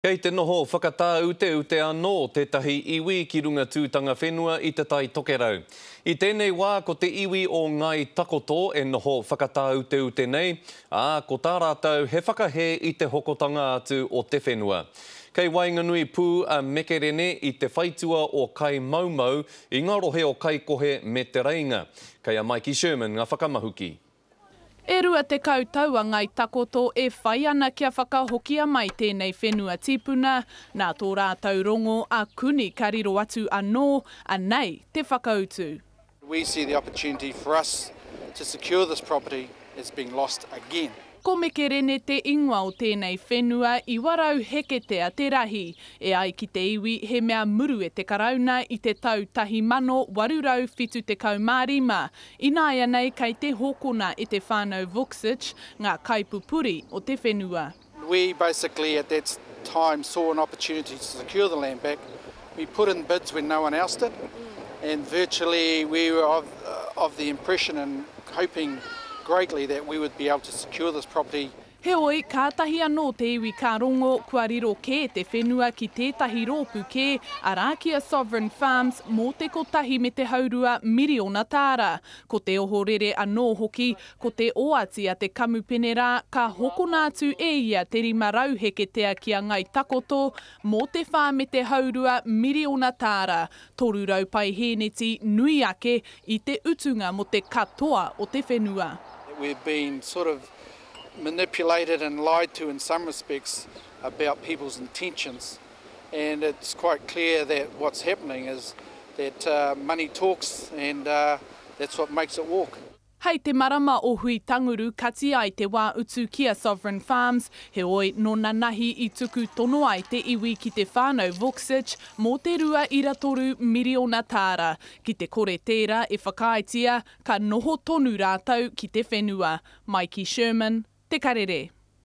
Kei te noho whakatāuteute anō tētahi iwi ki runga tūtanga whenua i Te Tai Tokerau. I tēnei wā ko te iwi o Ngāi Takoto e noho whakatāuteute nei, ā, ko tā rātou he whakahē i te hokotanga atu o te whenua. Kei waenganui pū a Mekerene i te whaitua o Kaimaumau i ngā rohe o Kaikohe me Te Reinga. Kei a Mikey Sherman ngā whakamahuki. E 20 tau a Ngai Takoto e whai ana kia whakahokia mai tēnei whenua tipuna, nā tō rātou rongo a Kuni ka riro atu anō, anei te whakautu. We see the opportunity for us to secure this property as being lost again. Ko Mekerene te ingoa o tēnei whenua, 900 heketea te rahi. E ai ki te iwi, he mea muru e te Karauna i te tau 1875. Ināianei kei te hokona e te whānau Vuksich ngā kaipupuri o te whenua. We basically at that time saw an opportunity to secure the land back. We put in bids when no one else did and virtually we were of, of the impression and hoping greatly that we would be able to secure this property. Heoi, kātahi anō te iwi ka rongo kua riro kē te whenua ki tētahi rōpū kē, arā ki a Sovereign Farms mō te kotahi me te haurua miriona tāra. Ko te ohorere anō hoki, ko te oati a te kamupene rā ka hokona atu e ia te 500 heketea ki a Ngai Takoto mō te whā me te haurua miriona tāra, 300 paihēneti nui ake i te utunga mō te katoa o te whenua. We've been sort of manipulated and lied to in some respects about people's intentions and it's quite clear that what's happening is that uh, money talks and uh, that's what makes it walk. Hei te marama o Hui-tanguru kati ai te wā utu ki a Sovereign Farms, heoi nō nanahi i tuku tono ai te iwi ki te whānau Vuksich mō te 2.3 miriona tāra. Ki te kore tērā e whakaaetia, ka noho tonu rātou ki te whenua. Mikey Sherman, Te Karere.